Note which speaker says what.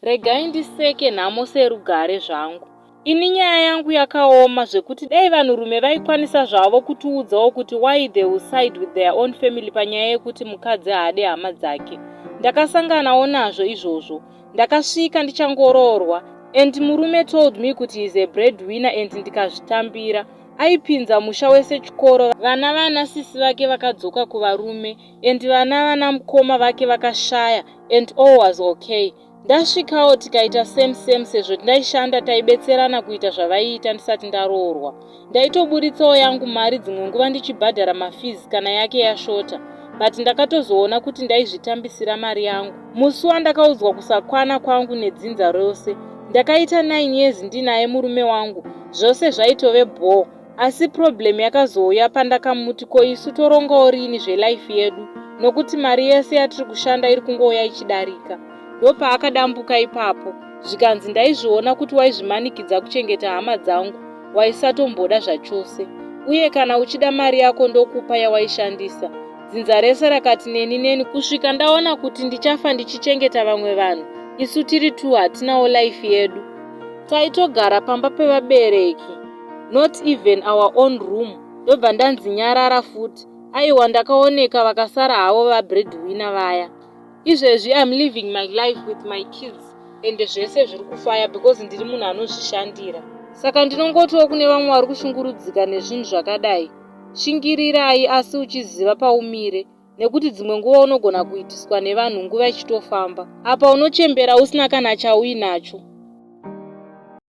Speaker 1: Regai ndiseke nhamo serugare zvangu. Ini nyaya yangu yakaoma zvekuti dai vanhurume vaikwanisa zvavo kutiudzawo kuti why they will side with their own family panyaya yekuti mukadzi haade hama dzake. Ndakasanganawo nazvo izvozvo. Ndakasvika ndichangoroorwa and murume told me kuti he is a breadwinner and ndikazvitambira. Aipinza musha wese chikoro, vana vana sisi vake vakadzoka kuvarume and vana vana mukoma vake vakashaya and all was okay. Ndasvikawo tikaita same same sezvo ndaishanda taibetserana kuita zvavaiita ndisati ndaroorwa. Ndaitoburitsawo yangu mari dzimwe nguva ndichibhadhara mafees kana yake yashota but ndakatozoona kuti ndaizvitambisira mari yangu. Musi wandakaudzwa kusakwana kwangu nedzinza rose ndakaita 9 years ndinaye murume wangu zvose zvaitove bhoo asi problem yakazouya pandakamuti ko isu torongawo rini zvelife yedu nokuti mari yese yatiri kushanda iri kungouya ichidarika. Ndopaakadambuka ipapo zvikanzi ndaizviona kuti waizvimanikidza kuchengeta hama dzangu waisatomboda zvachose uye kana uchida mari yako ndokupa yawaishandisa. Dzinza rese rakati neni neni kusvika ndaona kuti ndichafa ndichichengeta vamwe vanhu isu tiri two hatinawo life yedu. Taitogara pamba pevabereki not even our own room ndobva ndanzi nyarara futi. Aiwa ndakaoneka vakasara havo vabreadwinner vaya. Izvezvi I'm living my life with my kids ende zvese zviri kufaya because ndiri munhu anozvishandira. Saka ndinongotiwo kune vamwe vari kushungurudzika nezvinhu zvakadai shingirirai asi uchiziva paumire nekuti dzimwe nguva unogona kuitiswa nevanhu nguva ichitofamba. Apa unochembera usina kana chauinacho.